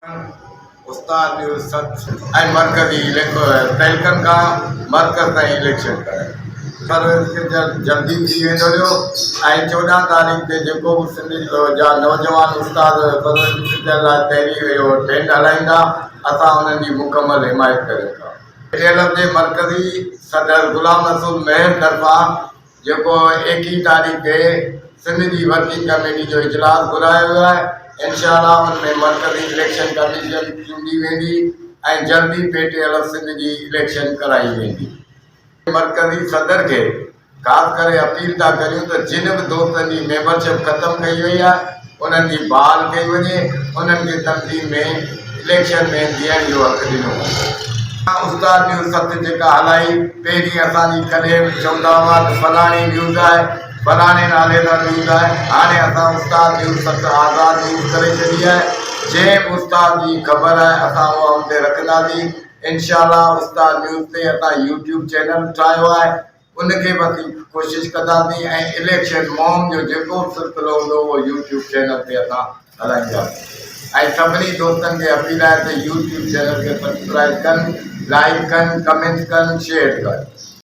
استاد نيوز ست ۽ مرڪزي تعلقن کان مرڪز تائين اليڪشن ڪرائي. سروس کي جلدي ٿي ويندو رهيو ۽ 14 تاريخ تي جيڪو به سنڌ جا نوجوان استاد سروس ٽيچر لاء تحريڪ اهو ٽرينڊ هلائيندا اسان انهن جي مڪمل حمايت ڪريون ٿا. ٽي ايل ايف جي مرڪزي صدر غلام رسول مهر طرفان جيڪو 21 تاريخ تي سنڌ جي ورڪنگ ڪميٽي جو اجلاس گهرايو ويو آهي، انشاء الله ان ۾ مرڪزي اليڪشن ڪميشن چونڊي ويندي ۽ جلدي P T L F Sindh جي اليڪشن ڪرائي ويندي. مرڪزي صدر کي خاص ڪري اپيل ٿا ڪريون ته جن به دوستن جي ميمبرشپ ختم ڪئي وئي آهي انهن جي بحال ڪئي وڃي، انهن کي تنظيم ۾ اليڪشن ۾ بيهڻ جو حق ڏنو وڃي. استاد نيوز ست جيڪا هلائي پهرين اسان جي ڪڏهن به چوندا هئا ته فلاڻي نيوز آهي فلاڻي نالي سان نيوز آهي هاڻي اسان استاد نيوز ست آزاد نيوز ڪري ڇڏي آهي جنهن به استاد جي خبر آهي اسان اها ان تي رکنداسين انشاء الله استاد نيوز تي اسان يوٽيوب چينل ٺاهيو آهي ان کي به اسين ڪوشش ڪنداسين ۽ اليڪشن مهم جو جيڪو به سلسلو هوندو اهو يوٽيوب چينل تي اسان هلائينداسين ۽ سڀني دوستن کي اپيل آهي ته يوٽيوب چينل کي سبسڪرائب ڪن، لائيڪ ڪن، ڪمينٽس ڪن، شيئر ڪن.